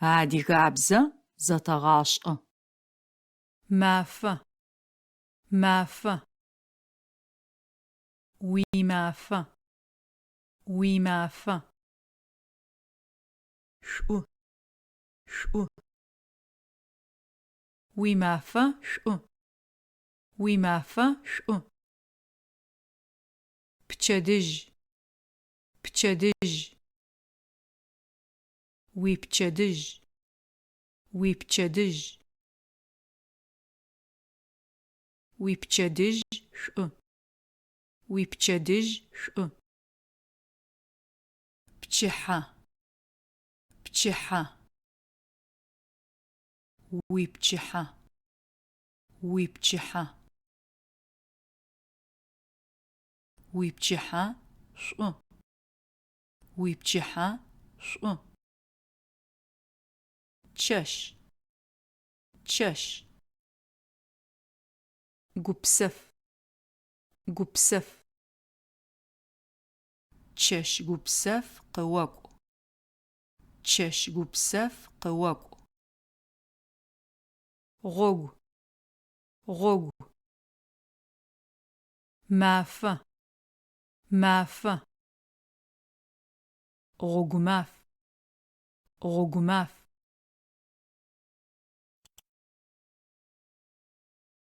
Адыгабзэ зэтэгъашӏэ. Мафэ, мафэ. Уимафэ, уимафэ. Шӏу, шӏу. Уимафэ шӏу, уимафэ шӏу. Пчэдыжь, пчэдыжь. Уипчэдыжь, уипчэдыжь. Уипчэдыжь шӏу, уипчэдыжь шӏу. Пчыхьэ, пчыхьэ. Уипчыхьэ, уипчыхьэ. Уипчыхьэ шӏу, уипчыхьэ шӏу. Чэщ, чэщ. Гупсэф, гупсэф. Чэщ гупсэф къыокӏу. Чэщ гупсэф къыокӏу. Гъогу, гъогу. Мафэ, мафэ. Гъогумаф, гъогумаф.